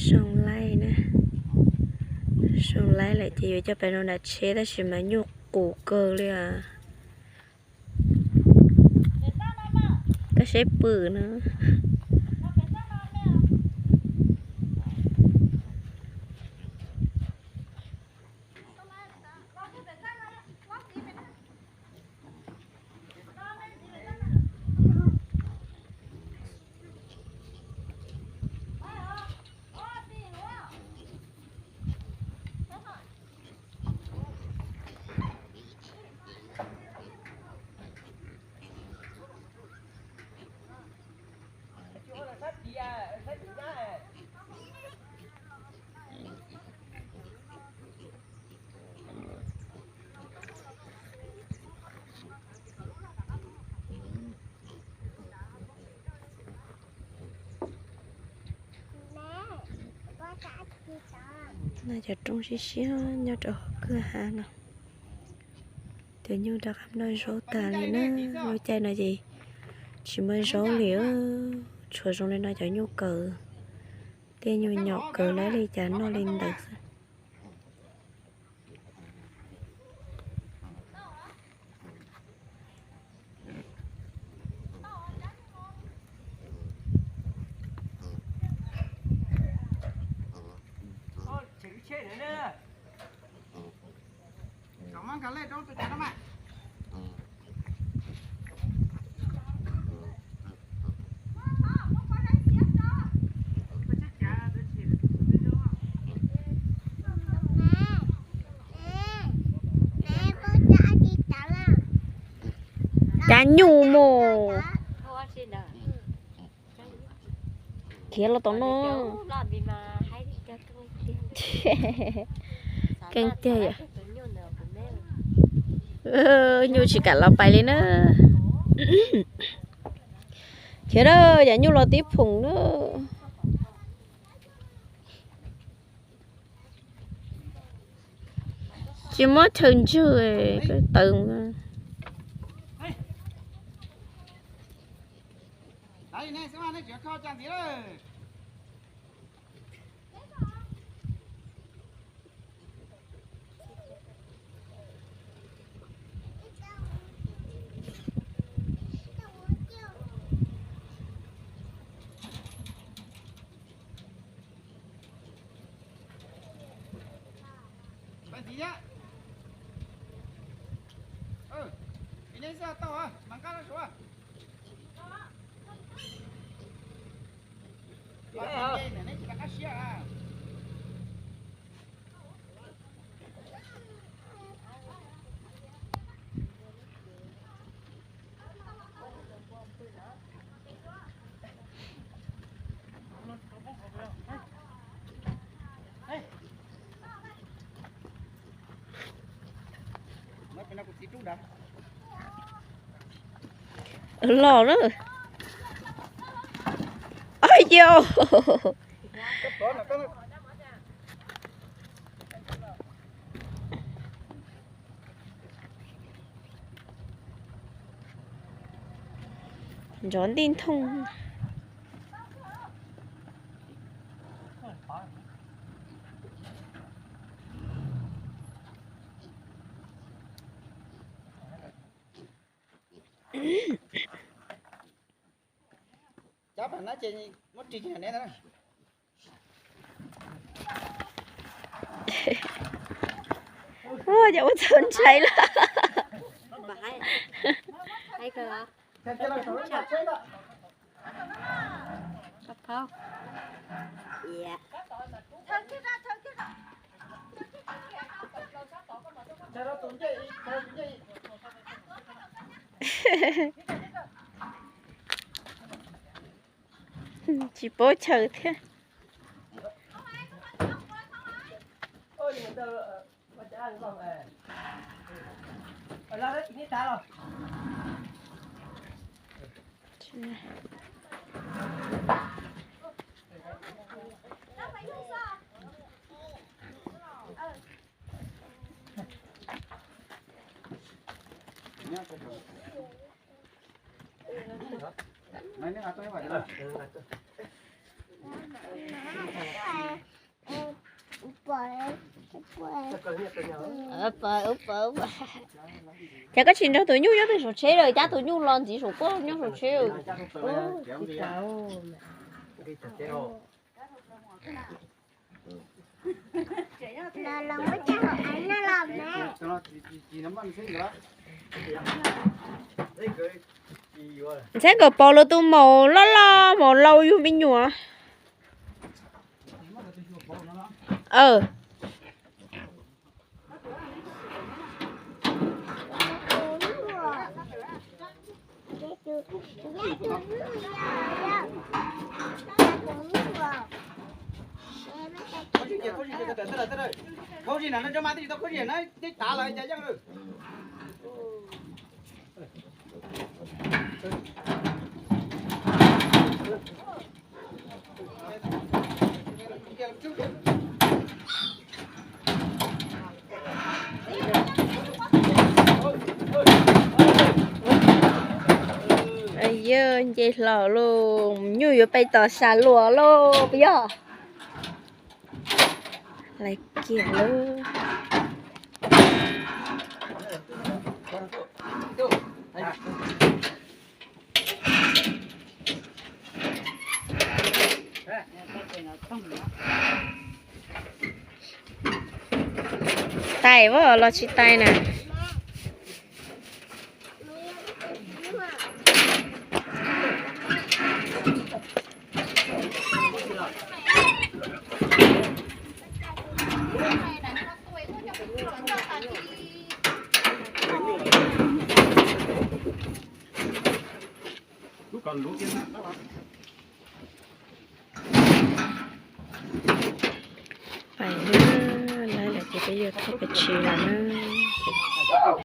Zoo laij na, zoo laij lawm ces yuav coj pem rau nram tsheb tab sis mas nyuj qus kawg li os. Koj saib pw no. No cov rooj siab siab nyob rau hauv kwj ha no. Cov nyuj rov qab noj zaub tag li na. Lub caij no ces tsis muaj zaub li, tshuav zoo li no cov nyuj kaws. Tej nyuj nyom kaws lawv li cas noj li ntawd xwb. Cov nyuj mus. Khiav los tom no. Keej tiag yom. Nyuj tsis kam los pais li na. Khiav na, cov nyuj los tib phoom na. Tsis muab chaw ntswg, koj tawm. Los na. Oj yau. Nrov ntij nthooj. Ua cas ua txhaum ntshai lawm. Tsis paub chaw thiab. Cas koj tsis nrog tus nyuj nyob pem saum tsheb lawm, cab tus nyuj los ntxiv saum koj nyob saum tsheb. Ntxhab nkawd pauv lawv tus maum loj loj, maum laus yug me nyuam. Yog nce hlo lauj, nyuj yuav pib tawm sab luas lauj, puas yog? Lawv kiag lauj. Tais los tsis tais na? Pais na, lawv lawm ces peb yuav thauj pes tsawg lawm na.